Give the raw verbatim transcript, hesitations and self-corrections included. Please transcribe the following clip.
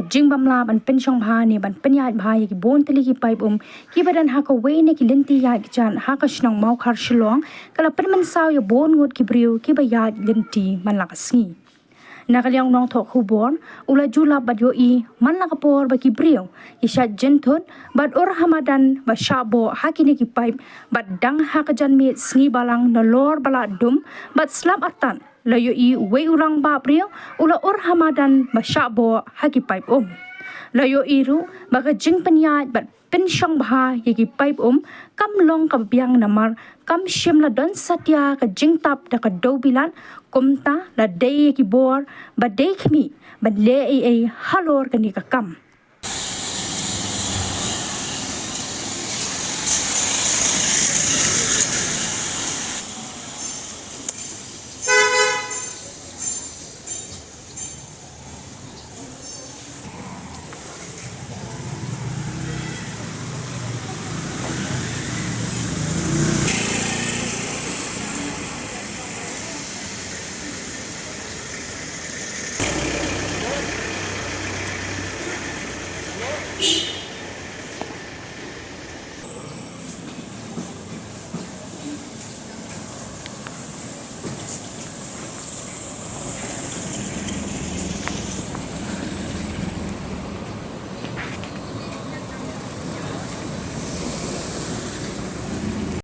Jingbym lah ban pynshong bha ne ban pynïaid bha ïa ki bun tylli ki paip um kiba don ha kawei na ki lynti ïaid kjat ha ka shnong Mawkhar Shillong ka la pynmynsaw ïa bun ngut ki briew kiba ïaid lynti man la ka sngi. Na ka liang u nongthoh khubor u la ju lap bad ïohi man la ka por ba ki briew ki shait jynthut bad ur ha madan ba shahboh ha kine ki paip bad dang ha ka janmiet sngi Balang nalor ba la dum bad slap artat la ïohi uwei u rangbah briew u la ur ha madan ba shahboh ha ki paip um. La ïohi ruh ba ka jingpynïaid bad pynshong bha ïa ki paip um kam long kaba biang namar kam shym la don satia ka jingtap da ka dewbilat, kumta la dei ïa ki bor ba dei khmih ban leh ei ei halor kane ka kam.